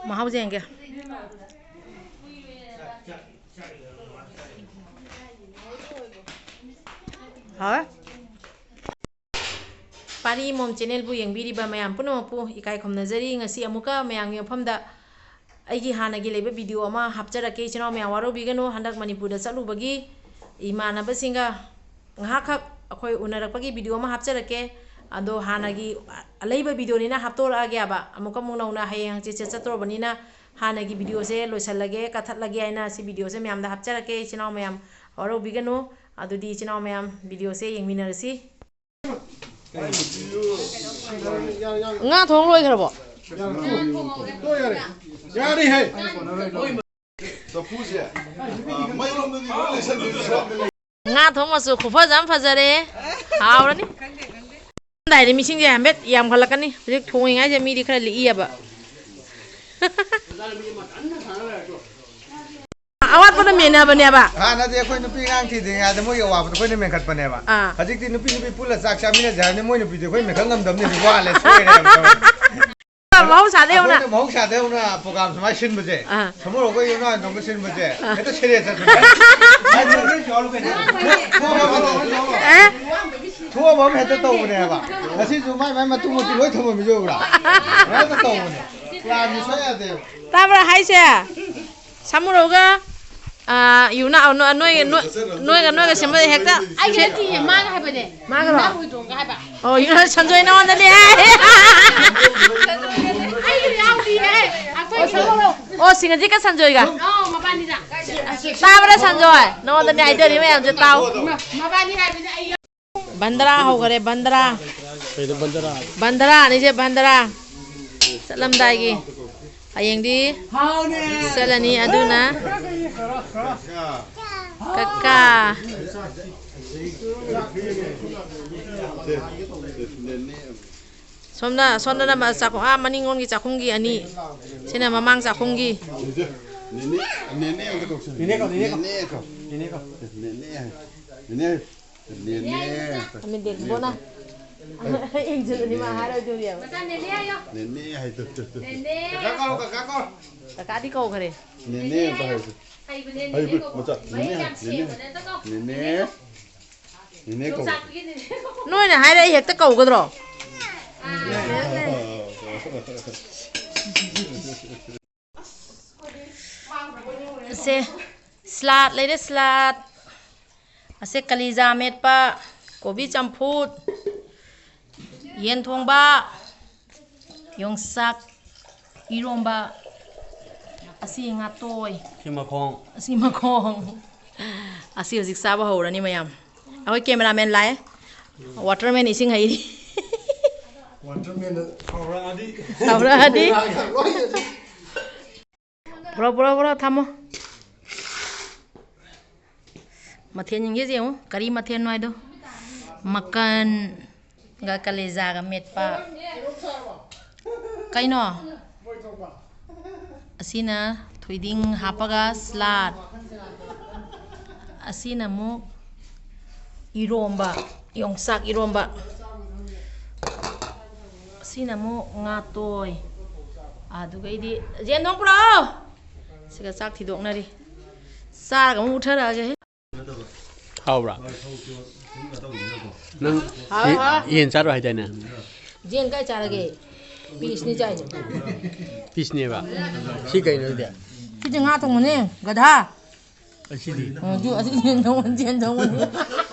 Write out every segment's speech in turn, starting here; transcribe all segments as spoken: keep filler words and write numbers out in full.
ꯃꯍꯥꯎꯁꯦ ꯌꯦꯡꯒꯦ꯫ ꯍꯥꯎꯋꯦ꯫ ꯄꯥꯔꯤ ꯃꯣꯝ ꯆꯦꯅꯦꯜꯕꯨ ꯌꯦꯡꯕꯤꯔꯤꯕ ꯃꯌꯥꯝ ꯄꯨꯝꯅꯃꯛꯄꯨ ꯏꯀꯥꯏ ꯈꯨꯝꯅꯖꯔꯤ꯫ ꯉꯁꯤ ꯑꯃꯨꯛꯀ ꯃꯌꯥꯝꯒꯤ ꯃꯐꯝꯗ ꯑꯩꯒꯤ ꯍꯥꯟꯅꯒꯤ ꯂꯩꯕ ꯚꯤꯗꯤꯑꯣ ꯑꯃ ꯍꯥꯞꯆꯔꯛꯀꯦ꯫ ꯏꯆꯤꯟ ꯏꯅꯥꯎ ꯃꯌꯥꯝ ꯋꯥꯔꯧꯕꯤꯒꯅꯨ꯫ ꯍꯟꯗꯛ ꯃꯅꯤꯄꯨꯔꯗ ꯆꯠꯂꯨꯕꯒꯤ ꯏꯃꯥꯟꯅꯕꯁꯤꯡꯒ ꯉꯥꯏꯍꯥꯛꯈꯛ ꯑꯩꯈꯣꯏ ꯎꯅꯔꯛꯄꯒꯤ ꯚꯤꯗꯤꯑꯣ ꯑꯃ ꯍꯥꯞꯆꯔꯛꯀꯦ꯫ ꯑꯗꯣ ꯍꯥꯟꯅꯒꯤ ꯑꯂꯩꯕ ꯚꯤꯗꯤꯑꯣꯅꯤꯅ ꯍꯥꯞꯇꯣꯔꯛꯑꯒꯦꯕ꯫ ꯑꯃꯨꯛꯀ ꯑꯃꯨꯛ ꯅꯧꯅ ꯍꯌꯦꯡ ꯍꯪꯆꯤꯠ ꯆꯠ-, ꯆꯠꯇꯣꯔꯕꯅꯤꯅ ꯍꯥꯟꯅꯒꯤ ꯚꯤꯗꯤꯑꯣꯁꯦ ꯂꯣꯏꯁꯤꯜꯂꯒꯦ, ꯀꯛꯊꯠꯂꯒꯦ ꯍꯥꯏꯅ ꯁꯤ ꯚꯤꯗꯤꯑꯣꯁꯦ ꯃꯌꯥꯝꯗ ꯍꯥꯞꯆꯔꯛꯀꯦ꯫ ꯏꯆꯤꯟ ꯏꯅꯥꯎ ꯃꯌꯥꯝ ꯋꯥꯔꯧꯕꯤꯒꯅꯨ꯫ ꯑꯗꯨꯗꯤ ꯏꯆꯤꯟ ꯏꯅꯥꯎ ꯃꯌꯥꯝ ꯚꯤꯗꯤꯑꯣꯁꯦ ꯌꯦꯡꯃꯤꯟꯅꯔꯁꯤ꯫ ꯉꯥ ꯊꯣꯡ ꯂꯣꯏꯈ꯭ꯔꯕꯣ? ꯌꯥꯔꯦ ꯍꯦ꯫ ꯆꯐꯨꯁꯦ, ꯑ, ꯃꯩꯔꯣꯝꯗꯗꯤ ꯂꯣꯏ ꯂꯩꯁꯟꯕꯤꯔꯁꯨ꯫ ꯉꯥ ꯊꯣꯡꯕꯁꯨ ꯈꯨꯐꯖ ꯑꯃ ꯐꯖꯔꯦ꯫ ꯍꯥꯎꯔꯅꯤ꯫ ꯆꯥꯔꯝꯗꯥꯏꯗ ꯃꯤꯁꯤꯡꯁꯦ ꯍꯥꯏꯐꯦꯠ ꯌꯥꯝꯈꯠꯂꯛꯀꯅꯤ꯫ ꯍꯧꯖꯤꯛ ꯊꯣꯡꯉꯤꯉꯩꯁꯦ ꯃꯤꯗꯤ ꯈꯔ ꯂꯤꯛꯏꯌꯦꯕ꯫ ꯑꯋꯥꯠꯄꯅ ꯃꯦꯟꯅꯕꯅꯦꯕ꯫ ꯍꯥꯟꯅꯗꯤ ꯑꯩꯈꯣꯏ ꯅꯨꯄꯤ ꯑꯉꯥꯡ ꯊꯤꯗ꯭ꯔꯤꯉꯩꯗ ꯃꯣꯏꯒꯤ ꯑꯋꯥꯕꯗꯣ ꯑꯩꯈꯣꯏꯅ ꯃꯦꯟꯈꯠꯄꯅꯦꯕ꯫ ꯑꯥ꯫ ꯍꯧꯖꯤꯛꯇꯤ ꯅꯨꯄꯤ ꯅꯨꯄꯤ ꯄꯨꯜꯂ ꯆꯥꯛ ꯆꯥꯃꯤꯟꯅꯁꯦ ꯍꯥꯏꯕꯅꯤ, ꯃꯣꯏ ꯅꯨꯄꯤꯗꯤ ꯑꯩꯈꯣꯏ ꯃꯦꯟꯈꯠ ꯉꯝꯗꯕꯅꯤ, ꯍꯧꯖꯤꯛ ꯋꯥꯠꯂꯦ, ꯁꯣꯏꯔꯦ ꯍꯥꯏꯕ꯫ ꯃꯍꯧꯁꯥꯗꯩ ꯍꯧꯅ꯫ ꯑꯩꯈꯣꯏꯅ ꯃꯍꯧꯁꯥꯗꯩ ꯍꯧꯅ ꯄ꯭ꯔꯣꯒ꯭ꯔꯥꯝ ꯁꯨꯃꯥꯏꯅ ꯁꯤꯟꯕꯁꯦ, ꯑꯥ꯫ ꯁꯃꯨꯔꯧꯒ ꯌꯨꯝꯅꯥꯎ ꯍꯦꯟꯗꯣꯡꯒ ꯁꯤꯟꯕꯁꯦ, ꯑꯥ꯫ ꯍꯦꯛꯇ ꯁꯦꯔꯤꯌꯁ ꯆꯠꯄꯅꯦ꯫ ꯑꯦ? ꯊꯣꯛꯑꯕ ꯑꯃ ꯍꯦꯛꯇ ꯇꯧꯕꯅꯦ ꯍꯥꯏꯕ꯫ ꯉꯁꯤꯁꯨ ꯃꯥꯏ ꯃꯥꯏ ꯃꯇꯨ ꯃꯇꯨ ꯂꯣꯏ ꯊꯝꯃꯝꯃꯤꯁꯦ ꯎꯕ꯭ꯔꯥ? ꯍꯦꯛꯇ ꯇꯧꯕꯅꯦ꯫ ꯄ꯭ꯂꯥꯟꯁꯦ ꯁꯣꯏ ꯌꯥꯗꯦꯕ꯫ ꯇꯥꯕ꯭ꯔꯥ ꯍꯥꯏꯁꯦ? ꯁꯥꯃꯨꯔꯧꯒ, ꯑ, ꯌꯨꯅ-, ꯑ, ꯅꯣ-, ꯅꯣꯏ-, ꯅꯣꯏ-, ꯅꯣꯏꯒ ꯅꯣꯏꯒ ꯁꯦꯝꯕꯗ ꯍꯦꯛꯇ ꯑꯩꯒꯤ ꯁꯦ-, ꯅꯠꯇꯤꯌꯦ, ꯃꯥꯅ ꯍꯥꯏꯕꯅꯦ꯫ ꯃꯥꯒꯔꯣ? ꯏꯅꯥꯎ ꯍꯨꯏꯗ꯭ꯔꯣꯝꯒ ꯍꯥꯏꯕ꯫ ꯑꯣ, ꯌꯨꯅ-, ꯁꯟꯖꯣꯏ ꯅꯉꯣꯟꯗꯅꯦ ꯍꯥꯏ꯫ ꯑꯩꯒꯤ ꯌꯥꯎꯗꯤꯌꯦ꯫ ꯑꯩꯈꯣꯏꯒꯤ ꯑꯣ, ꯁꯤꯡꯒꯖꯤꯠꯀ ꯁꯟꯖꯣꯏꯒ꯫ ꯑꯧ, ꯃꯕꯥꯅꯤꯗ꯫ ꯇꯥꯕ꯭ꯔꯥ ꯁꯟꯖꯣꯏ? ꯅꯉꯣꯟꯗꯅꯦ ꯍꯥꯏꯗꯔꯤ ꯃꯌꯥꯝꯁꯦ ꯇꯥꯎ꯫ ꯃ-, ꯃꯕꯥꯅꯤ ꯍꯥꯏꯕꯅꯦ ꯑꯩ꯫ ꯕꯟꯗ꯭ꯔꯥ ꯍꯧꯈꯔꯦ, ꯕꯟꯗ꯭ꯔꯥ꯫ ꯀꯩꯅꯣ ꯕꯟꯗ꯭ꯔꯥ? ꯕꯟꯗ꯭ꯔꯥ ꯑꯅꯤꯁꯦ ꯕꯟꯗ꯭ꯔꯥ꯫ ꯆꯠꯂꯝꯗꯥꯏꯒꯤ꯫ ꯍꯌꯦꯡꯗꯤ ꯆꯠꯂꯅꯤ, ꯑꯗꯨꯅ ꯀꯀꯥ꯫ ꯁꯣꯝꯅ, ꯁꯣꯝꯗꯅ ꯃ-, ꯆꯥꯛꯈꯨꯝ, ꯑꯥ, ꯃꯅꯤꯡꯂꯣꯝꯒꯤ ꯆꯥꯛꯈꯨꯝꯒꯤ ꯑꯅꯤ꯫ ꯁꯤꯅ ꯃꯃꯥꯡ ꯆꯥꯛꯈꯨꯝꯒꯤ꯫ ꯅꯦꯅꯦ, ꯅꯦꯅꯦ ꯑꯝꯇ ꯀꯧꯁꯤꯜꯂꯨ꯫ ꯅꯦꯅꯦ ꯀꯧ, ꯅꯦꯅꯦ ꯀꯧ꯫ ꯅꯦꯅꯦ ꯀꯧ꯫ ꯅꯦꯅꯦ ꯀꯧ꯫ ꯅꯦꯅꯦ ꯍꯥꯏ꯫ ꯅꯦꯅꯦ ꯍꯥꯏ꯫ ꯅꯦꯅꯦ꯫ ꯑꯃꯤꯟꯗꯦꯟ ꯕꯣꯅ꯫ ꯏꯟꯖꯤꯜꯂꯗꯤ ꯃꯥ ꯍꯥꯏꯔꯣꯏꯗꯣꯔꯤꯕ꯫ ꯃꯆꯥ ꯅꯦꯅꯦ ꯍꯥꯏꯌꯣ꯫ ꯅꯦꯅꯦ ꯍꯥꯏꯗꯣ꯫ ꯅꯦꯅꯦ꯫ ꯀꯀꯥ ꯀꯧ, ꯀꯀꯥ ꯀꯧ꯫ ꯀꯀꯥꯗꯤ ꯀꯧꯈ꯭ꯔꯦ꯫ ꯅꯦꯅꯦ ꯑꯝꯇ ꯍꯥꯏꯌꯨꯁꯦ꯫ ꯍꯩꯕꯅꯦ, ꯅꯦꯅꯦ ꯍꯩꯕ ꯀꯧꯕ꯫ ꯃꯆꯥ, ꯃꯌꯦꯛ ꯅꯦꯅꯦ, ꯌꯥꯝ ꯅꯦꯅꯦ, ꯁꯦꯡꯕꯅꯦ, ꯑꯝꯇ ꯀꯧ꯫ ꯅꯦꯅꯦ, ꯅꯦꯅꯦ ꯀꯧ꯫ ꯌꯣꯡꯆꯥꯛꯇꯨꯒꯤ ꯅꯦꯅꯦ ꯀꯧ꯫ ꯅꯣꯏꯅ ꯍꯥꯏꯔ ꯑꯩ ꯍꯦꯛꯇ ꯀꯧꯒꯗ꯭ꯔꯣ? ꯑꯥ꯫ ꯑꯁꯦ ꯁ꯭ꯂꯥꯠ ꯂꯩꯔꯦ, ꯁ꯭ꯂꯥꯠ꯫ ꯑꯁꯦ ꯀꯂꯤꯖꯥ ꯃꯦꯠꯄ, ꯀꯣꯕꯤ ꯆꯝꯐꯨꯠ, ꯌꯦꯟ ꯊꯣꯡꯕ, ꯌꯣꯡꯆꯥꯛ ꯏꯔꯣꯝꯕ, ꯑꯁꯤ ꯉꯥꯇꯣꯏ꯫ ꯁꯤ ꯃꯈꯣꯡ꯫ ꯑꯁꯤ ꯃꯈꯣꯡ꯫ ꯑꯁꯤ ꯍꯧꯖꯤꯛ ꯆꯥꯕ ꯍꯧꯔꯅꯤ ꯃꯌꯥꯝ꯫ ꯑꯩꯈꯣꯏ cameraman ꯂꯥꯛꯑꯦ꯫ Waterman ꯏꯁꯤꯡ ꯍꯩꯔꯤ꯫ Waterman ꯁꯥꯎꯔꯛꯑꯗꯤ꯫ ꯁꯥꯎꯔꯛꯑꯗꯤ꯫ ꯄꯨꯔꯥ, ꯄꯨꯔꯥ, ꯄꯨꯔꯥ ꯊꯝꯃꯣ꯫ ꯃꯊꯦꯜꯁꯤꯡꯁꯦ ꯌꯦꯡꯉꯨ, ꯀꯔꯤ ꯃꯊꯦꯜꯅꯣ ꯍꯥꯏꯗꯣ꯫ ꯃꯀꯟꯒ ꯀꯂꯦꯖꯥꯒ ꯃꯦꯠꯄ꯫ ꯀꯩꯅꯣ? ꯑꯁꯤꯅ ꯊꯣꯏꯗꯤꯡ ꯍꯥꯞꯄꯒ ꯁ꯭ꯂꯥꯠ꯫ ꯑꯁꯤꯅ ꯑꯃꯨꯛ ꯏꯔꯣꯝꯕ, ꯌꯣꯡꯆꯥꯛ ꯏꯔꯣꯝꯕ꯫ ꯑꯁꯤꯅ ꯑꯃꯨꯛ ꯉꯥꯇꯣꯏ꯫ ꯑꯗꯨꯒꯩꯗꯤ ꯌꯦꯟ ꯊꯣꯡ ꯄꯨꯔꯛꯑꯣ꯫ ꯁꯤꯒ ꯆꯥꯛ ꯊꯤꯗꯣꯛꯅꯔꯤ꯫ ꯆꯥꯔꯒ ꯑꯃꯨꯛ ꯃꯨꯠꯊꯔꯛꯑꯒꯦ꯫ ꯍꯥꯎꯕ꯭ꯔꯥ? ꯅꯪ ꯍꯥꯎꯋꯦ, ꯌꯦ-, ꯍꯥꯎꯋꯦ꯫ ꯌꯦꯟ ꯆꯥꯔꯣꯏ ꯍꯥꯏꯗꯥꯏꯅꯦ? ꯌꯦꯟ ꯀꯥꯏ ꯆꯥꯔꯒꯦ? Pieceꯅꯤ ꯆꯥꯏꯁꯦ꯫ Pieceꯅꯦꯕ? ꯁꯤ ꯀꯩꯅꯣ ꯑꯗꯨꯗꯤ? ꯁꯤꯗꯤ ꯉꯥ ꯊꯣꯡꯕꯅꯦ, ꯒꯙꯥ꯫ ꯑꯁꯤꯗꯤ? ꯑ, ꯑꯗꯨ, ꯑꯁꯤ ꯌꯦꯟ ꯊꯣꯡꯕꯅꯤ, ꯌꯦꯟ ꯊꯣꯡꯕꯅꯤ꯫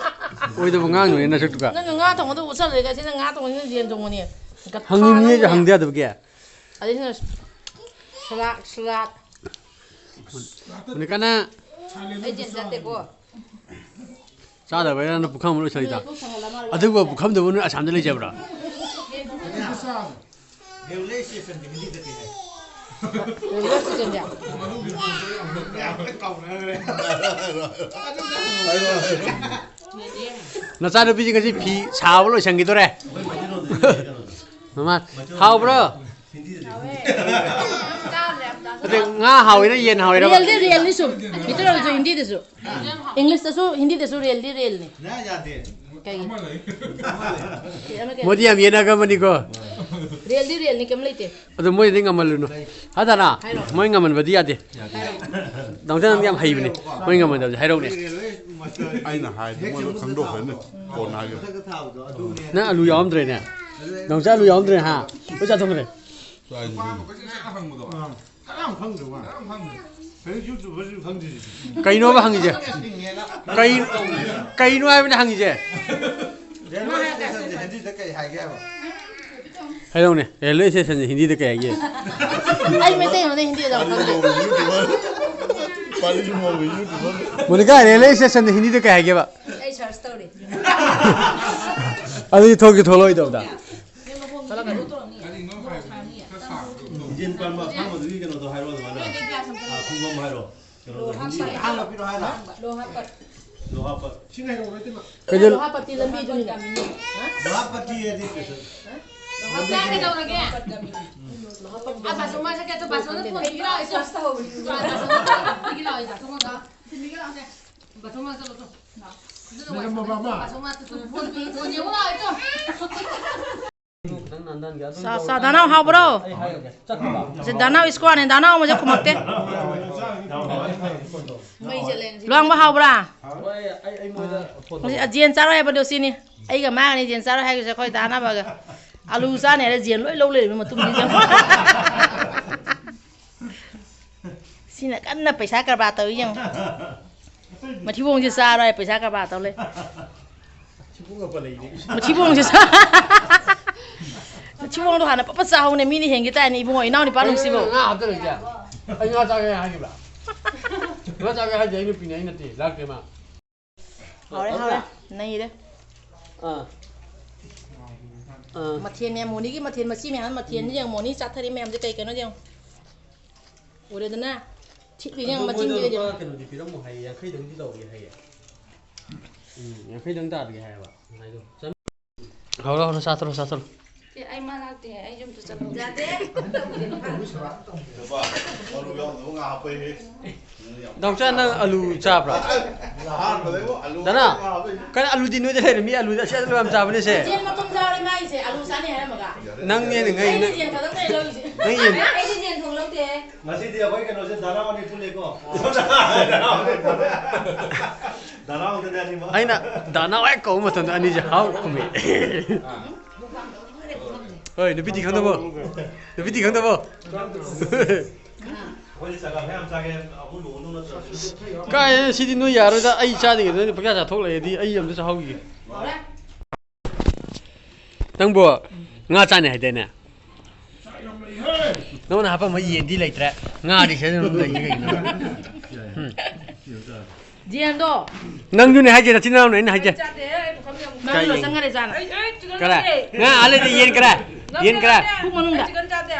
ꯑꯣꯏꯗꯕ ꯉꯥꯡꯅꯨꯅꯦ ꯅꯁꯛꯇꯨꯒ꯫ ꯅꯪꯅ ꯉꯥ ꯊꯣꯡꯕꯗ ꯎꯠꯁꯜꯂꯦ, ꯁꯤꯅ ꯉꯥ ꯊꯣꯡꯕꯅꯤ, ꯁꯤꯅ ꯌꯦꯟ ꯊꯣꯡꯕꯅꯤ꯫ ꯒꯙꯥ ꯍꯪꯉꯤꯕꯅꯤ ꯑꯩꯁꯨ ꯅꯪꯅ꯫ ꯍꯪꯗ ꯌꯥꯗꯕꯒꯤ꯫ ꯑꯗꯩꯁꯤꯅ ꯁꯂꯥꯗ, ꯁꯂꯥꯗ꯫ ꯃꯣꯅꯤꯀꯥꯅ ꯑꯩ ꯖꯦꯟ ꯆꯠꯇꯦꯀꯣ꯫ ꯆꯥꯗꯕꯩꯔꯥ ꯅꯪ ꯄꯨꯈꯝ ꯑꯃ ꯂꯣꯏꯁꯜꯂꯤꯗꯣ? ꯄꯨꯛ ꯊꯟꯒꯠꯂ ꯃꯥꯜꯂꯦ꯫ ꯑꯗꯨꯒ ꯄꯨꯈꯝꯗꯨꯕꯨ ꯅꯣꯏ ꯑꯁꯥꯝꯗ ꯂꯩꯖꯕ꯭ꯔꯣ? ꯔꯦꯜꯋꯦ ꯁ꯭ꯇꯦꯁꯟꯗꯤ꯫ ꯅꯆꯥꯅꯨꯄꯤꯁꯤ ꯉꯁꯤ ꯐꯤ ꯁꯥꯕ ꯂꯣꯏꯁꯟꯈꯤꯗꯣꯔꯦ꯫ ꯃꯃꯥ, ꯍꯥꯎꯕ꯭ꯔꯣ? ꯑꯗꯩ ꯉꯥ ꯍꯥꯎꯋꯤꯔ ꯌꯦꯟ ꯍꯥꯎꯋꯤꯔꯕ? ꯔꯦꯜꯗꯤ ꯔꯦꯜꯅꯤ ꯁꯨꯝ꯫ ꯃꯤꯇꯔ ꯑꯣꯏꯔꯁꯨ ꯍꯤꯟꯗꯤꯗꯁꯨ꯫ ꯏꯪꯂꯤꯁꯇꯁꯨ, ꯍꯤꯟꯗꯤꯗꯁꯨ ꯔꯦꯜꯗꯤ ꯔꯦꯜꯅꯤ꯫ ꯌꯥ-, ꯌꯥꯗꯦ꯫ ꯀꯩ? ꯃꯣꯗꯤ ꯌꯥꯝ ꯌꯦꯠꯅꯒꯟꯕꯅꯤꯀꯣ꯫ ꯔꯦꯜꯗꯤ ꯔꯦꯜꯅꯤ, ꯀꯩꯝ ꯂꯩꯇꯦ꯫ ꯑꯗꯨ ꯃꯣꯏꯗꯤ ꯉꯝꯍꯜꯂꯨꯅꯨ꯫ ꯍꯥꯏꯗꯅ ꯍꯥꯏꯔꯣ꯫ ꯃꯣꯏ ꯉꯝꯍꯟꯕꯗꯤ ꯌꯥꯗꯦ꯫ ꯍꯥꯏꯔꯣ꯫ ꯗꯥꯎꯟꯁꯔ ꯅꯪꯗꯤ ꯌꯥꯝ ꯍꯩꯕꯅꯦ꯫ ꯃꯣꯏ ꯉꯝꯍꯟꯗꯕꯁꯦ ꯍꯥꯏꯔꯛꯎꯅꯦ꯫ ꯑꯩꯅ ꯍꯥꯏꯗꯤ ꯃꯣꯏ ꯂꯣꯏ ꯈꯪꯗꯣꯛꯈ꯭ꯔꯅꯤ꯫ ꯀꯣꯟꯅ ꯍꯥꯏꯒꯦ꯫ ꯅꯪ ꯑꯂꯨ ꯌꯥꯎꯔꯝꯗ꯭ꯔꯦꯅꯦ꯫ ꯗꯥꯎꯟꯁꯔ ꯑꯂꯨ ꯌꯥꯎꯔꯝꯗ꯭ꯔꯦ ꯍꯥ? ꯂꯣꯏ ꯆꯥꯊꯣꯛꯈ꯭ꯔꯦ꯫ ꯅꯨꯄꯥꯗꯣ ꯀꯣꯏꯆꯦꯟ ꯆꯦꯟꯅ ꯍꯪꯕꯗꯣ꯫ ꯈꯔ ꯌꯥꯝ ꯈꯪꯗ꯭ꯔꯦ ꯃꯥ꯫ ꯈꯔ ꯌꯥꯝ ꯈꯪꯗ꯭ꯔꯦ꯫ ꯀꯩꯅꯣ YouTuberꯁꯨ ꯈꯪꯗ꯭ꯔꯤꯁꯤꯗꯤ꯫ ꯀꯩꯅꯣꯕ ꯍꯪꯉꯤꯁꯦ? ꯀꯩ-, ꯀꯩꯅꯣ ꯍꯥꯏꯕꯅꯦ ꯍꯪꯉꯤꯁꯦ? Railway stationꯁꯦ ꯍꯤꯟꯗꯤꯗ ꯀꯩ ꯍꯥꯏꯒꯦ ꯍꯥꯏꯕ? ꯍꯥꯏꯔꯛꯎꯅꯦ, railway stationꯁꯦ ꯍꯤꯟꯗꯤꯗ ꯀꯩ ꯍꯥꯏꯒꯦ? ꯑꯩ ꯃꯩꯇꯩꯂꯣꯟꯗ ꯍꯤꯟꯗꯤꯗ ꯑꯃꯨꯛ ꯈꯪꯗꯦ꯫ ꯄꯥꯂꯤ ꯃꯣꯡꯒꯤ YouTuber꯫ ꯃꯣꯅꯤꯀꯥ, railway stationꯗ ꯍꯤꯟꯗꯤꯗ ꯀꯩ ꯍꯥꯏꯒꯦꯕ? ꯑꯩ search ꯇꯧꯔꯤ꯫ ꯑꯗꯨꯗꯤ ꯊꯣꯛꯀꯤ ꯊꯣꯛꯂꯛꯑꯣꯏꯗꯕꯗ꯫ ꯏꯟꯖꯤꯟ ꯄꯥꯟꯕ ꯑꯁꯥꯡꯕꯗꯨꯒꯤ ꯀꯩꯅꯣꯗꯣ ꯍꯥꯏꯔꯣ ꯑꯗꯨꯃꯥꯏꯅ꯫ ꯑꯥ, ꯈꯣꯡꯐꯝ ꯍꯥꯏꯔꯣ꯫ ꯀꯩꯅꯣꯗꯣ ꯍꯤꯟꯗꯤꯗ꯫ ꯑꯍꯥꯟꯕ ꯄꯤꯔꯣ ꯍꯥꯏꯔꯣ꯫ ꯂꯣꯍꯥꯄꯠ꯫ ꯁꯤꯅ ꯍꯩꯔꯛꯑꯣ ꯅꯠꯇꯦꯕ꯫ ꯀꯩꯗꯧ-, ꯂꯣꯍꯥꯄꯠꯇꯤ ꯂꯝꯕꯤꯗꯨꯅꯤꯅ꯫ ꯂꯣꯍꯥꯄꯠꯇꯤ ꯍꯥꯏꯗꯤ ꯀꯩꯁꯨ꯫ ꯂꯣꯍꯥꯄꯠ ꯀꯩꯗꯧꯔꯒꯦ? ꯂꯣꯍꯥꯄꯠ ꯑꯥ, ꯕꯥꯁꯣ ꯃꯥ ꯁꯛꯀꯦ ꯑꯗꯣ ꯕꯥꯁꯣꯅ ꯊꯣꯡꯕꯤꯔꯣ꯫ ꯑꯩ search ꯇꯧꯍꯧꯔꯤ꯫ ꯕꯥꯁꯣꯅ ꯊꯣꯡꯕꯤꯔꯣ, ꯑꯩ ꯕꯥꯁꯣ ꯃꯥ ꯊꯤꯟꯕꯤꯒꯦ ꯂꯥꯛꯑꯣꯁꯦ꯫ ꯕꯥꯁꯣ ꯃꯥ ꯆꯠꯂꯣ ꯆꯣ꯫ ꯂꯩꯔꯝꯃꯣ ꯕꯥꯃ꯫ ꯕꯥꯁꯣ ꯃꯥ ꯆꯠꯂꯣ ꯆꯣ꯫ ꯐꯣꯟ ꯌꯦꯡꯉꯨ ꯂꯥꯛꯑꯣ ꯆꯣ꯫ ꯆꯥ, ꯆꯥ, ꯗꯥꯅꯥꯎ ꯍꯥꯎꯕ꯭ꯔꯣ? ꯁꯤ ꯗꯥꯅꯥꯎ squadꯅꯦ, ꯗꯥꯅꯥꯎ ꯑꯃꯁꯦ ꯈꯨꯝꯃꯛꯇꯦ꯫ ꯂꯨꯍꯣꯡꯕ ꯍꯥꯎꯕ꯭ꯔꯥ? ꯍꯧꯖꯤꯛ ꯖꯦꯟ ꯆꯥꯔꯣꯏ ꯍꯥꯏꯕꯗꯣ ꯁꯤꯅꯤ꯫ ꯑꯩꯒ ꯃꯥꯒꯅꯤ ꯖꯦꯟ ꯆꯥꯔꯣꯏ ꯍꯥꯏꯒꯤꯁꯦ ꯑꯩꯈꯣꯏ ꯗꯥꯅꯥꯎꯒ꯫ ꯑꯂꯨ ꯆꯥꯅꯤ ꯍꯥꯏꯔ ꯖꯦꯟ ꯂꯣꯏ ꯂꯧ ꯂꯩꯔꯝꯃꯤ ꯃꯇꯨꯡꯗ ꯌꯦꯡꯉꯣ꯫ ꯁꯤꯅ ꯀꯟꯅ ꯄꯩꯁꯥ ꯀꯔꯕꯥꯔ ꯇꯧꯏ ꯌꯦꯡꯉꯣ꯫ ꯃꯊꯤꯕꯣꯡꯁꯦ ꯆꯥꯔꯣꯏ ꯄꯩꯁꯥ ꯀꯔꯕꯥꯔ ꯇꯧ ꯂꯩ꯫ ꯃꯊꯤꯕꯣꯡꯁꯦ ꯆꯥ-, ꯃꯊꯤꯕꯣꯡꯗꯣ ꯍꯥꯟꯅ ꯄꯞꯄ ꯆꯥꯍꯧꯅꯦ, ꯃꯤꯅ ꯍꯦꯟꯒꯦ ꯇꯥꯏꯅꯦ ꯏꯕꯨꯡꯉꯣ, ꯏꯅꯥꯎ ꯅꯨꯄꯥ ꯅꯨꯡꯁꯤꯕꯧ꯫ ꯉꯥ ꯍꯥꯞꯇ ꯂꯩꯁꯦ꯫ ꯑꯩ ꯉꯥ ꯆꯥꯒꯦ ꯍꯥꯏꯈꯤꯕ꯭ꯔꯥ? ꯉꯥ ꯆꯥꯒꯦ ꯍꯥꯏꯁꯦ ꯑꯩ ꯅꯨꯄꯤꯅꯦ, ꯑꯩ ꯅꯠꯇꯦ, ꯂꯥꯛꯇꯦ ꯃꯥ꯫ ꯍꯥꯎꯔꯦ, ꯍꯥꯎꯔꯦ꯫ ꯅꯩꯔꯦ꯫ ꯑꯥ꯫ ꯑꯥ꯫ ꯃꯊꯦꯜ ꯃꯌꯥꯝ, ꯃꯣꯅꯤꯒꯤ ꯃꯊꯦꯜ, ꯃꯆꯤ ꯃꯌꯥꯝ, ꯃꯊꯦꯜꯁꯦ ꯌꯦꯡꯉꯣ, ꯃꯣꯅꯤ ꯆꯥꯊꯔꯤ ꯃꯌꯥꯝꯁꯦ ꯀꯩ ꯀꯩꯅꯣ ꯌꯦꯡꯉꯣ꯫ ꯎꯔꯦꯗꯅ? ꯊꯤꯠꯂꯤ ꯌꯦꯡꯉꯣ, ꯑꯗꯨ ꯃꯆꯤꯟꯁꯤꯒ ꯃꯣꯏꯗꯣ ꯌꯦꯡꯉꯣ꯫ ꯂꯨꯄꯥ ꯀꯩꯅꯣꯗꯤ ꯄꯤꯔꯝꯃꯣ ꯍꯥꯏꯌꯦ, ꯌꯥꯡꯈꯩꯗꯪꯗꯤ ꯇꯧꯒꯦ ꯍꯥꯏꯌꯦ꯫ ꯎꯝ, ꯌꯥꯡꯈꯩꯗꯪ ꯇꯥꯔꯒꯦ ꯍꯥꯏꯌꯦꯕ ꯉꯁꯥꯏꯗꯣ꯫ ꯆꯠ- ꯍꯧꯔꯣ, ꯍꯧꯔꯣ, ꯆꯥꯊꯣꯔꯣ, ꯆꯥꯊꯣꯔꯣ꯫ ꯑꯦ, ꯑꯩ ꯃꯥ ꯂꯥꯛꯇꯦ, ꯑꯩ ꯌꯨꯝꯗ ꯆꯠꯂꯧꯒꯦ꯫ ꯌꯥꯗꯦ꯫ ꯂꯨꯄꯥ ꯃꯔꯨ ꯌꯥꯎꯗꯕ ꯉꯥ ꯍꯥꯞꯄꯩꯍꯦ꯫ ꯗꯥꯎꯆꯥ, ꯅꯪ ꯑꯂꯨ ꯆꯥꯕ꯭ꯔꯥ? ꯑꯍꯥꯟꯕꯗꯩꯕꯨ ꯑꯂꯨ ꯗꯅꯥ, ꯍꯥꯞꯄꯦ꯫ ꯀꯩꯅꯣ, ꯑꯂꯨꯗꯤ ꯅꯣꯏꯗ ꯂꯩꯔꯝꯃꯤ, ꯑꯂꯨꯗꯤ ꯑꯁꯤ ꯑꯂꯨ ꯌꯥꯝ ꯆꯥꯕꯅꯦ ꯁꯦ꯫ ꯌꯦꯟ ꯃꯇꯨꯝ ꯆꯥꯔꯦ ꯃꯥꯏꯁꯦ, ꯑꯂꯨ ꯆꯥꯅꯤ ꯍꯥꯏꯔꯝꯃꯒ꯫ ꯅꯪꯅꯦ ꯍꯦꯟꯅ ꯉꯛꯏ, ꯑꯩꯅ ꯅꯪ꯫ ꯌꯦꯟ ꯈꯛꯇꯪ ꯂꯩ ꯂꯧꯔꯤꯁꯦ꯫ ꯅꯪ ꯌꯦꯟ꯫ ꯑꯩꯗꯤ ꯌꯦꯟ ꯊꯣꯡ ꯂꯧꯗꯦ꯫ ꯉꯁꯤꯗꯤ ꯑꯩꯈꯣꯏ ꯀꯩꯅꯣꯁꯦ ꯗꯥ ꯅꯥꯎ ꯑꯅꯤ ꯄꯨꯜꯂꯦꯀꯣ꯫ ꯗꯥ ꯅꯥꯎ ꯑꯅꯤ ꯄꯨꯜꯂꯦ꯫ ꯗꯥ ꯅꯥꯎ ꯑꯅꯤ ꯑꯅꯤꯃꯛ꯫ ꯑꯩꯅ ꯗꯥ ꯅꯥꯎ ꯍꯦꯛ ꯀꯧꯕ ꯃꯇꯝꯗ ꯑꯅꯤꯁꯦ ꯍꯥꯎ ꯈꯨꯝꯃꯤ꯫ ꯍꯣꯏ, ꯅꯨꯄꯤꯗꯤ ꯈꯪꯗꯕꯣ? ꯅꯨꯄꯤꯗꯤ ꯈꯪꯗꯕꯣ? ꯑꯩꯈꯣꯏꯗꯤ ꯆꯒꯥ ꯃꯌꯥꯝ ꯆꯥꯒꯦ, ꯑꯃꯨꯛ ꯂꯨꯍꯣꯡꯗꯧ ꯅꯠꯇ꯭ꯔꯁꯨ꯫ ꯀꯥꯏ, ꯁꯤꯗꯤ ꯅꯣꯏ ꯌꯥꯔꯣꯏꯗ, ꯑꯩ ꯆꯥꯗ꯭ꯔꯤꯉꯩꯗ ꯅꯣꯏꯅ ꯄꯪꯆꯥ ꯆꯥꯊꯣꯛ ꯂꯩꯔꯗꯤ ꯑꯩ ꯑꯝꯇ ꯆꯥꯍꯧꯈꯤꯒꯦ꯫ ꯅꯪꯕꯨ ꯉꯥ ꯆꯥꯅꯤ ꯍꯥꯏꯗꯥꯏꯅꯦ? ꯅꯉꯣꯟꯗ ꯍꯥꯄꯝꯕ ꯌꯦꯟꯗꯤ ꯂꯩꯇ꯭ꯔꯦ, ꯉꯥꯗꯤ ꯁꯤꯗ ꯑꯗꯨꯝ ꯂꯩꯁꯤ ꯀꯩꯒꯤꯅꯣ? ꯎꯝ꯫ ꯌꯦꯟꯗꯣ꯫ ꯅꯪꯁꯨꯅꯦ ꯍꯥꯏꯁꯦ, ꯅꯆꯤꯟ ꯅꯅꯥꯎꯅ ꯑꯩꯅ ꯍꯥꯏꯁꯦ꯫ ꯆꯥꯗꯦ, ꯑꯩ ꯄꯨꯈꯝ ꯌꯥꯝ ꯀꯥꯏ ꯌꯦꯡꯉꯤ? ꯆꯪꯈꯔꯦ ꯆꯥꯅ꯫ ꯑꯩ, ꯑꯩ ꯆꯤꯛꯀꯟ ꯀꯔꯥꯏ? ꯆꯥꯗꯦ꯫ ꯉꯥ ꯑꯥ ꯂꯩꯗꯤ ꯌꯦꯟ ꯀꯔꯥꯏ? ꯌꯦꯟ ꯀꯔꯥꯏ? ꯄꯨꯡ ꯃꯅꯨꯡꯗ꯫ ꯆꯤꯛꯀꯟ ꯆꯥꯗꯦ꯫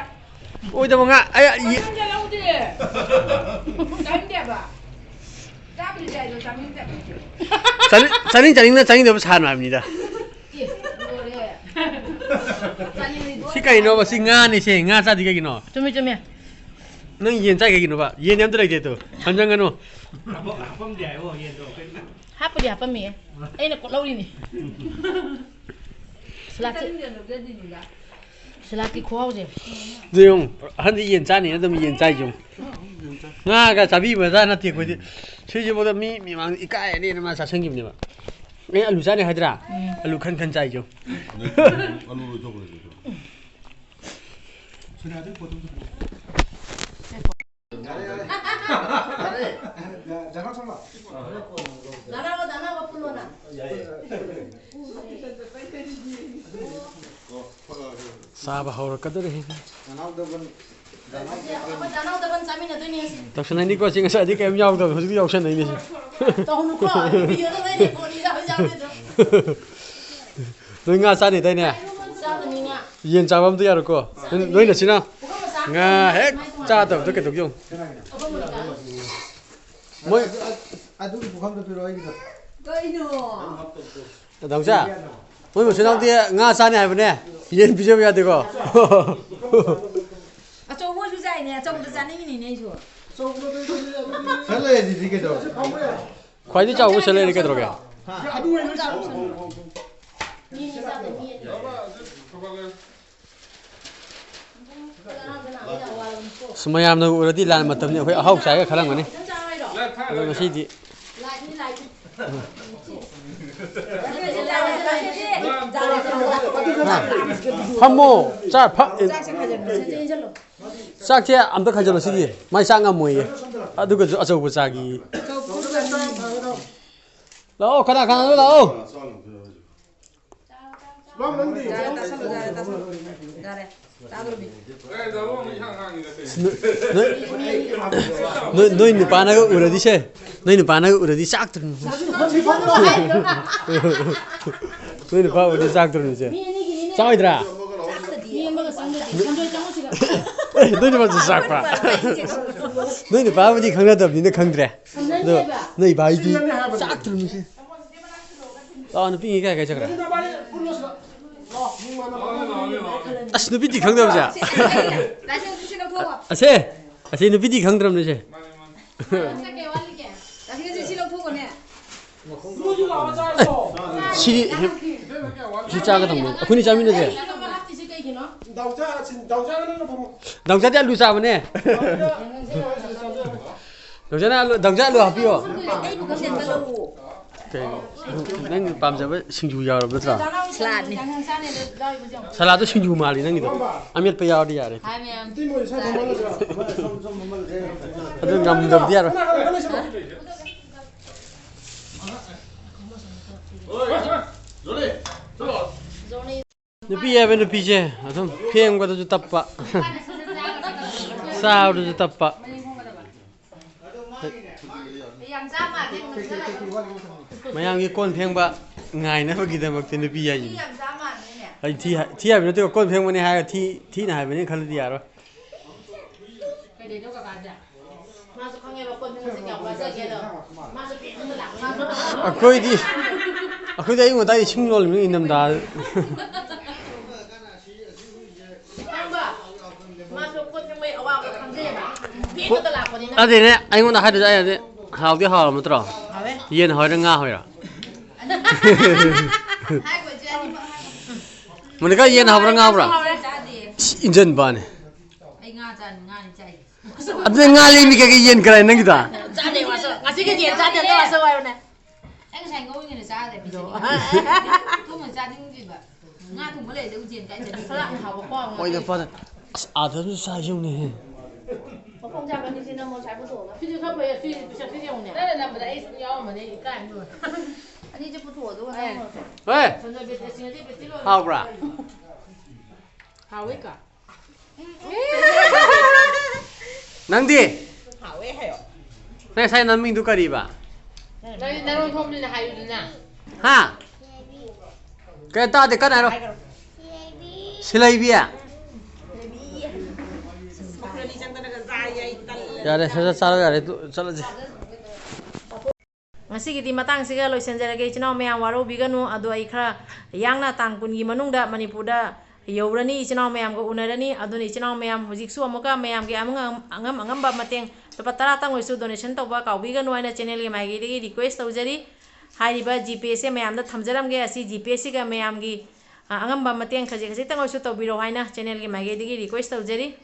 ꯑꯣꯏꯗꯕ ꯉꯥ꯫ ꯑꯩ ꯌꯦ- ꯆꯤꯛꯀꯟ ꯆꯥ ꯂꯧꯗꯦ꯫ ꯆꯥꯅꯤꯡꯗꯦꯕ꯫ ꯆꯥꯕꯨꯗꯤ ꯆꯥꯏ, ꯑꯗꯣ ꯆꯥꯅꯤꯡꯗꯦꯕ꯫ ꯆꯥꯅꯤꯡ-, ꯆꯥꯅꯤꯡ ꯆꯥꯅꯤꯡꯅ ꯆꯥꯅꯤꯡꯗꯕ ꯁꯥꯅꯨ ꯍꯥꯏꯕꯅꯤꯗ꯫ ꯑꯦ, ꯂꯣꯏꯔꯦ꯫ ꯆꯥꯅꯤꯡꯉꯗꯤ ꯁꯤ ꯀꯩꯅꯣꯕ? ꯁꯤ ꯉꯥꯅꯤ, ꯁꯤ ꯉꯥ ꯆꯥꯗꯤ ꯀꯩꯒꯤꯅꯣ? ꯆꯨꯝꯃꯦ, ꯆꯨꯝꯃꯦ꯫ ꯅꯪ ꯌꯦꯟ ꯆꯥꯏ ꯀꯩꯒꯤꯅꯣꯕ? ꯌꯦꯟꯗꯤ ꯑꯝꯇ ꯂꯩꯇꯦ ꯇꯨ꯫ ꯍꯟꯖꯟꯒꯅꯨ꯫ ꯍꯥꯄꯝꯗꯦ ꯍꯥꯏꯕꯣ ꯌꯦꯟꯗꯣ꯫ ꯍꯥꯞꯄꯨꯗꯤ ꯍꯥꯄꯝꯃꯤꯌꯦ꯫ ꯑꯩꯅ ꯀꯣꯠ ꯂꯧꯔꯤꯅꯤ꯫ ꯁꯂꯥꯠꯁꯦ-, ꯁꯂꯥꯠꯀꯤ ꯈꯨꯍꯥꯎꯁꯦ꯫ ꯑꯗꯨ ꯌꯦꯡꯉꯨ, ꯑꯍꯟꯗꯤ ꯌꯦꯟ ꯆꯥꯅꯤꯅ ꯑꯗꯨꯝ ꯌꯦꯟ ꯆꯥꯏꯁꯦ ꯌꯦꯡꯉꯨ꯫ ꯉꯥꯒ ꯆꯥꯕꯤꯕꯖꯥꯠ ꯅꯠꯇꯦ ꯑꯩꯈꯣꯏꯗꯤ꯫ ꯁꯤꯁꯤꯐꯥꯎꯗ ꯃꯤ ꯃꯤꯃꯥꯡꯗ ꯏꯀꯥꯏꯔꯅꯦꯅ ꯃꯥ ꯆꯥꯁꯟꯈꯤꯕꯅꯦꯕ꯫ ꯑꯩ ꯑꯂꯨ ꯆꯥꯅꯤ ꯍꯥꯏꯗ꯭ꯔꯥ? ꯎꯝ꯫ ꯑꯂꯨ ꯈꯟ ꯈꯟ ꯆꯥꯏꯁꯦ ꯌꯦꯡꯉꯨ꯫ ꯑꯂꯨ ꯂꯣꯏꯊꯣꯛꯈ꯭ꯔꯦ꯫ ꯁꯣꯅꯤꯌꯥꯗꯨꯒꯤ ꯄꯣꯠꯇꯣ ꯑꯝꯇ ꯄꯤꯔꯛꯑꯣ꯫ ꯌꯥꯔꯦ, ꯌꯥꯔꯦ꯫ ꯌꯥꯔꯦ꯫ ꯖ-, ꯖꯒꯥ ꯁꯣꯝꯕ꯫ ꯗꯥꯅꯥꯒ, ꯗꯥꯅꯥꯒ ꯄꯨꯜꯂꯣꯅ꯫ ꯆꯥꯕ ꯍꯧꯔꯛꯀꯗꯧꯔꯦ꯫ ꯗꯥꯅꯥꯎ ꯗꯕꯟ, ꯗꯥꯅꯥꯎ ꯗꯕꯟ꯫ ꯑꯩꯈꯣꯏ ꯗꯥꯅꯥꯎ ꯗꯕꯟ ꯆꯥꯃꯤꯟꯅꯗꯣꯏꯅꯦ ꯉꯁꯤ꯫ ꯇꯧꯁꯟꯅꯅꯤꯀꯣ, ꯁꯤ ꯉꯁꯥꯏꯗꯤ ꯀꯔꯤꯝ ꯌꯥꯎꯗꯕꯅꯤ, ꯍꯧꯖꯤꯛꯇꯤ ꯌꯥꯎꯁꯟꯅꯩꯅꯦ ꯁꯤ꯫ ꯇꯧꯍꯅꯨꯀꯣ, ꯚꯤꯗꯤꯑꯣꯗ ꯂꯣꯏ ꯔꯦꯀꯣꯔꯗ ꯌꯥꯎ-, ꯌꯥꯎꯗꯦ ꯑꯗꯣ꯫ ꯅꯣꯏ ꯉꯥ ꯆꯥꯅꯤꯗꯥꯏꯅꯦ? ꯆꯥꯒꯅꯤ ꯉꯥ꯫ ꯌꯦꯟ ꯆꯥꯕ ꯑꯝꯇ ꯌꯥꯔꯣꯏꯀꯣ꯫ ꯅꯣꯏ, ꯅꯣꯏ ꯅꯆꯤꯟ ꯅꯅꯥꯎ ꯄꯨꯈꯝ ꯃꯆꯥ ꯉꯥ ꯍꯦꯛ ꯆꯥꯗꯕꯗꯣ ꯀꯩꯗꯧꯒꯦ ꯌꯦꯡꯉꯨ꯫ ꯑꯩꯈꯣꯏ ꯃꯣꯅꯤꯀꯥꯗꯣ꯫ ꯃꯣꯏ ꯑꯗꯨꯒꯤ ꯄꯨꯈꯝꯗꯣ ꯄꯤꯔꯛꯑꯣ ꯑꯩꯒꯤꯗꯣ꯫ ꯀꯩꯅꯣ? ꯗꯥ ꯗꯥꯎꯆꯥ, ꯃꯣꯏ ꯃꯆꯤꯟ ꯃꯅꯥꯎꯗꯤ ꯉꯥ ꯆꯥꯅꯤ ꯍꯥꯏꯕꯅꯦ꯫ ꯌꯦꯟ ꯄꯤꯖꯕ ꯌꯥꯗꯦꯀꯣ꯫ ꯑꯆꯧꯕ ꯑꯣꯏꯁꯨ ꯆꯥꯏꯅꯦ, ꯑꯆꯧꯕꯗ ꯆꯥꯅꯤꯡꯉꯤꯅꯤꯅꯦ ꯑꯩꯁꯨ꯫ ꯈꯔ ꯂꯩꯔꯗꯤ ꯀꯩꯗꯧꯔꯦ? ꯈ꯭ꯋꯥꯏꯗꯒꯤ ꯆꯥꯎꯕ ꯁꯦꯂꯔꯤ ꯀꯩꯗꯧꯔꯒꯦ? ꯑꯁ, ꯃꯌꯥꯝꯅ ꯎꯔꯗꯤ ꯂꯥꯟ ꯃꯇꯝꯅꯤ, ꯑꯩꯈꯣꯏ ꯑꯍꯥꯎ ꯆꯥꯏꯒ ꯈꯜꯂꯝꯒꯅꯤ꯫ ꯑꯗꯣ ꯉꯁꯤꯗꯤ ꯐꯝꯃꯣ꯫ ꯆꯥ ꯐ-, ꯆꯥꯛꯁꯦ ꯑꯝꯇ ꯈꯥꯏꯖꯤꯜꯂꯣ ꯁꯤꯗꯤ꯫ ꯃꯥꯏ ꯆꯥꯛ ꯉꯝꯃꯣꯏꯌꯦ꯫ ꯑꯗꯨꯒꯁꯨ ꯑꯆꯧꯕ ꯆꯥꯒꯤ꯫ ꯂꯥꯛꯑꯣ, ꯀꯅꯥ ꯀꯅꯥꯅꯣ ꯂꯥꯛꯑꯣ꯫ ꯌꯥꯔꯦ, ꯇꯥꯁꯜꯂꯣ, ꯌꯥꯔꯦ, ꯇꯥꯁꯜꯂꯣ꯫ ꯌꯥꯔꯦ꯫ ꯆꯥꯗꯣꯔꯕꯅꯤ꯫ ꯅꯣꯏ, ꯅꯣꯏ, ꯅꯣꯏ, ꯅꯣꯏ ꯅꯨꯄꯥꯅꯒ ꯎꯔꯗꯤ ꯁꯦ, ꯅꯣꯏ ꯅꯨꯄꯥꯅꯒ ꯎꯔꯗꯤ ꯆꯥꯛꯇ꯭ꯔꯨꯝ꯫ ꯅꯣꯏ ꯅꯨꯄꯥ ꯎꯔꯗꯤ ꯆꯥꯛꯇ꯭ꯔꯨꯝꯁꯦ꯫ ꯆꯥꯎꯗ꯭ꯔꯥ? ꯆꯥꯛꯇꯗꯤ꯫ ꯃꯤ ꯑꯃꯒ ꯆꯪꯗꯗꯤ꯫ ꯁꯟꯖꯣꯏ ꯆꯪꯉꯨ ꯁꯤꯗ꯫ ꯑꯦ, ꯅꯣꯏ ꯅꯨꯄꯥꯁꯨ ꯆꯥꯛꯄ꯭ꯔꯥ? ꯅꯣꯏ ꯅꯨꯄꯥꯕꯨꯗꯤ ꯈꯪꯅꯗꯕꯅꯤꯅ ꯈꯪꯗ꯭ꯔꯦ꯫ ꯑꯗꯣ ꯅꯣꯏ ꯏꯕꯥꯏꯗꯤ ꯆꯥꯛꯇ꯭ꯔꯨꯝꯁꯦ꯫ ꯂꯥꯛꯑꯣ, ꯅꯨꯄꯤꯉꯩ ꯀꯥꯏ ꯀꯥꯏ ꯆꯠꯈ꯭ꯔꯦ? ꯑꯁ, ꯅꯨꯄꯤꯗꯤ ꯈꯪꯗꯕꯁꯦ꯫ ꯂꯥꯏꯁꯦꯟꯁ ꯁꯤ ꯂꯧꯊꯣꯛꯑꯣ꯫ ꯑꯁꯦ, ꯑꯁꯤ ꯅꯨꯄꯤꯗꯤ ꯈꯪꯗ꯭ꯔꯕꯅꯦ ꯁꯦ꯫ ꯅꯪ ꯀꯩ ꯋꯥꯠꯂꯤꯒꯦ? ꯂꯥꯏꯁꯦꯟꯁ ꯁꯤ ꯂꯧꯊꯣꯛꯑꯣꯅꯦ꯫ ꯁꯤ, ꯁꯤ ꯆꯥꯒꯗꯕꯅꯦ꯫ ꯑꯩꯈꯣꯏꯅꯤ ꯆꯥꯃꯤꯟꯅꯁꯦ꯫ ꯅꯪ ꯑꯃ ꯍꯥꯞꯇ꯭ꯔꯤꯁꯦ ꯀꯩꯒꯤꯅꯣ? ꯗꯥꯎꯆꯥꯗꯤ ꯑꯂꯨ ꯆꯥꯕꯅꯦ꯫ ꯗꯥꯎꯆꯥꯅ ꯑꯂꯨ, ꯗꯥꯎꯆꯥ ꯑꯂꯨ ꯍꯥꯞꯄꯤꯌꯣ꯫ ꯑꯩꯕꯨ ꯈꯪꯗꯦ, ꯑꯝꯇ ꯂꯧ꯫ ꯀꯩꯅꯣ? ꯅꯪ ꯄꯥꯝꯖꯕ ꯁꯤꯡꯖꯨ ꯌꯥꯎꯔꯕ ꯅꯠꯇ꯭ꯔꯣ? ꯁꯂꯥꯗꯅꯤ꯫ ꯁꯂꯥꯗꯣ ꯁꯤꯡꯖꯨ ꯃꯥꯜꯂꯤ ꯅꯪꯒꯤꯗꯣ꯫ ꯑꯃꯦꯠꯄ ꯌꯥꯎꯔꯗꯤ ꯌꯥꯔꯦ꯫ ꯍꯥꯏ ꯃꯌꯥꯝ꯫ ꯑꯗꯨ ꯉꯝꯗꯕꯗꯤ ꯌꯥꯔꯣꯏ꯫ ꯅꯨꯄꯤ ꯍꯥꯏꯕ ꯅꯨꯄꯤꯁꯦ ꯑꯗꯨꯝ ꯐꯦꯡꯕꯗꯁꯨ ꯇꯞꯄ, ꯆꯥꯕꯗꯁꯨ ꯇꯞꯄ꯫ ꯌꯥꯝ ꯆꯥ ꯃꯥꯜꯂꯦ꯫ ꯃꯌꯥꯝꯒꯤ ꯀꯣꯟ ꯐꯦꯡꯕ ꯉꯥꯏꯅꯕꯒꯤꯗꯃꯛꯇ ꯅꯨꯄꯤ ꯍꯥꯏꯁꯤꯅꯤ꯫ ꯌꯥꯝ ꯆꯥ ꯃꯥꯜꯂꯦꯅꯦ꯫ ꯑꯩ ꯊꯤ ꯍꯥꯏ-, ꯊꯤ ꯍꯥꯏꯕ ꯅꯠꯇꯦꯀꯣ, ꯀꯣꯟ ꯐꯦꯡꯕꯅꯦ ꯍꯥꯏꯔꯒ ꯊꯤ, ꯊꯤꯅ ꯍꯥꯏꯕꯅꯦ ꯈꯜꯂꯗꯤ ꯌꯥꯔꯣꯏ꯫ ꯀꯩꯗꯩꯅꯣ ꯀꯀꯥꯁꯦ? ꯃꯥꯁꯨ ꯈꯪꯉꯦꯕ ꯀꯣꯟ ꯐꯦꯡꯕꯁꯦ ꯀꯌꯥꯝ ꯋꯥꯖꯒꯦꯗꯣ꯫ ꯃꯥꯁꯨ ꯐꯦꯡꯕꯗ ꯂꯥꯛꯄ ꯉꯥꯛꯇ꯫ ꯑꯩꯈꯣꯏꯗꯤ, ꯑꯩꯈꯣꯏꯗꯤ ꯑꯌꯨꯛ ꯉꯟꯇꯥ ꯏꯁꯤꯡ ꯌꯣꯜꯂꯤꯕꯅꯤ ꯏꯪꯊꯝꯊꯥꯗ꯫ ꯈꯪꯕ? ꯃꯥꯁꯨ ꯃꯣꯏ ꯑꯋꯥꯕ ꯈꯪꯖꯩꯌꯦꯕ꯫ ꯕꯦꯛꯇ ꯂꯥꯛꯄꯅꯤꯅ꯫ ꯑꯗꯨꯅꯦ ꯑꯩꯉꯣꯟꯗ ꯍꯥꯏꯗ꯭ꯔꯁꯨ ꯑꯩꯅꯗꯤ ꯍꯥꯎꯗꯤ ꯍꯥꯎꯔꯕ ꯅꯠꯇ꯭ꯔꯣ? ꯍꯥꯎꯋꯦ꯫ ꯌꯦꯟ ꯍꯥꯎꯔꯤꯔ ꯉꯥ ꯍꯥꯎꯔꯤꯔ? ꯍꯥꯏꯈꯣ ꯏꯆꯦ ꯑꯅꯤꯃꯛ ꯍꯥꯏꯈꯣ꯫ ꯃꯣꯅꯤꯀꯥ, ꯌꯦꯟ ꯍꯥꯎꯕ꯭ꯔꯥ ꯉꯥ ꯍꯥꯎꯕ꯭ꯔꯥ? ꯍꯥꯎꯔꯦ꯫ ꯆꯥꯗꯦ꯫ ꯏꯁ, ꯏꯟꯖꯟꯕꯅꯦ꯫ ꯑꯩ ꯉꯥ ꯆꯥꯅꯤ, ꯉꯥꯅꯤ ꯆꯥꯏ꯫ ꯑꯗꯨꯗꯤ ꯉꯥ ꯂꯦꯝꯃꯤ ꯀꯩꯀꯩ ꯌꯦꯟ ꯀꯅꯥꯏ ꯅꯪꯒꯤꯗ? ꯆꯥꯗꯦ ꯋꯥꯁꯨ꯫ ꯉꯁꯤꯒꯤ ꯌꯦꯟ ꯆꯥꯗꯦ ꯑꯝꯇ ꯋꯥꯁꯨ ꯍꯥꯏꯌꯨꯅꯦ꯫ ꯑꯩ ꯉꯁꯥꯏ ꯉꯧꯔꯤꯉꯩꯗ ꯆꯥꯗꯦ ꯄꯤꯁꯤꯅꯤ꯫ ꯊꯣꯡꯉ ꯆꯥꯅꯤꯡꯗ꯭ꯔꯤꯕ꯫ ꯉꯥ ꯊꯣꯡꯕ ꯂꯩꯔꯗꯤ ꯎꯖꯦꯟ ꯀꯥꯏ ꯆꯠꯅꯤꯡꯗꯦ꯫ ꯈꯔ ꯍꯥꯎꯕ ꯄꯥꯎ ꯑꯃ꯫ ꯃꯣꯏꯗ ꯐꯖꯅ꯫ ꯑꯁ, ꯑꯥꯗꯁꯨ ꯆꯥꯏꯁꯤꯡꯅꯦꯍꯦ꯫ ꯃꯈꯣꯡ ꯆꯥꯕ ꯑꯅꯤꯁꯤ ꯅꯝꯃꯣ ꯁ꯭ꯋꯥꯏ ꯄꯨꯊꯣꯛꯑꯒ꯫ ꯁꯤꯁꯨ ꯈꯔ ꯐꯩꯌꯦ, ꯁꯤ ꯄꯤꯁꯛꯁꯤ ꯌꯦꯡꯉꯨꯅꯦ꯫ ꯅꯪꯅ ꯅꯝꯕꯗ ꯑꯩ ꯁꯨꯝ ꯌꯥꯎꯔꯝꯃꯅꯤ, ꯑꯩ ꯏꯀꯥꯏꯕꯅ ꯂꯣꯏꯔꯦ꯫ ꯑꯅꯤꯁꯦ ꯄꯨꯊꯣꯛꯑꯣ ꯑꯗꯨꯒ ꯅꯝꯃꯣ꯫ ꯍꯣꯏ꯫ ꯁꯣꯝꯗ ꯕꯦꯇꯦꯁꯤ ꯉꯁꯤ ꯕꯦꯇꯤ ꯂꯣꯏꯔꯦ꯫ ꯍꯥꯎꯕ꯭ꯔꯥ? ꯍꯥꯎꯋꯦ ꯀ꯫ ꯅꯪꯗꯤ? ꯍꯥꯎꯋꯦ ꯍꯥꯏꯌꯣ꯫ ꯅꯪ ꯉꯁꯥꯏ ꯅꯃꯤꯡꯗꯨ ꯀꯔꯤꯕ? ꯅꯪꯗꯤ ꯅꯔꯣꯟ ꯊꯣꯛꯄꯅꯤꯅ ꯍꯥꯏꯌꯨꯗꯅ꯫ ꯍꯥ? ꯀꯩ ꯇꯥꯗꯦ, ꯀꯟꯅ ꯍꯥꯏꯔꯣ꯫ ꯍꯥꯏꯈ꯭ꯔꯣ꯫ ꯁꯤꯂꯩꯕꯤ? ꯃꯈꯣꯏ ꯑꯅꯤ ꯆꯪꯗꯅꯒ ꯆꯥ ꯌꯥꯏ, ꯇꯜꯂꯦ꯫ ꯌꯥꯔꯦ, ꯁꯠ ꯁꯠ ꯆꯥꯔꯣ, ꯌꯥꯔꯦ, ꯇꯨ, ꯆꯠꯂꯁꯤ꯫ ꯉꯁꯤꯒꯤꯗꯤ ꯃꯇꯥꯡꯁꯤꯒ ꯂꯣꯏꯁꯤꯟꯖꯔꯒꯦ꯫ ꯏꯆꯤꯟ ꯏꯅꯥꯎ ꯃꯌꯥꯝ ꯋꯥꯔꯧꯕꯤꯒꯅꯨ꯫ ꯑꯗꯣ ꯑꯩ ꯈꯔ ꯌꯥꯡꯅ ꯇꯥꯡ ꯀꯨꯟꯒꯤ ꯃꯅꯨꯡꯗ ꯃꯅꯤꯄꯨꯔꯗ ꯌꯧꯔꯅꯤ, ꯏꯆꯤꯟ ꯏꯅꯥꯎ ꯃꯌꯥꯝꯒ ꯎꯅꯔꯅꯤ꯫ ꯑꯗꯨꯅ ꯏꯆꯤꯟ ꯏꯅꯥꯎ ꯃꯌꯥꯝ ꯍꯧꯖꯤꯛꯁꯨ ꯑꯃꯨꯛꯀ ꯃꯌꯥꯝꯒꯤ ꯑꯉꯝ ꯑꯉꯝ ꯑꯉꯝꯕ ꯃꯇꯦꯡ ꯂꯨꯄꯥ ꯇꯔꯥꯇꯪ ꯑꯣꯏꯔꯁꯨ donation ꯇꯧꯕ ꯀꯥꯎꯕꯤꯒꯅꯨ ꯍꯥꯏꯅ channelꯒꯤ ꯃꯥꯏꯀꯩꯗꯒꯤ request ꯇꯧꯖꯔꯤ꯫ ꯍꯥꯏꯔꯤꯕ GPayꯁꯦ ꯃꯌꯥꯝꯗ ꯊꯝꯖꯔꯝꯒꯦ꯫ ꯑꯁꯤ GPayꯁꯤꯒ ꯃꯌꯥꯝꯒꯤ, ꯑ, ꯑꯉꯝꯕ ꯃꯇꯦꯡ ꯈꯖꯤꯛ ꯈꯖꯤꯛꯇꯪ ꯑꯣꯏꯔꯁꯨ ꯇꯧꯕꯤꯔꯣ ꯍꯥꯏꯅ channelꯒꯤ ꯃꯥꯏꯀꯩꯗꯒꯤ request ꯇꯧꯖꯔꯤ꯫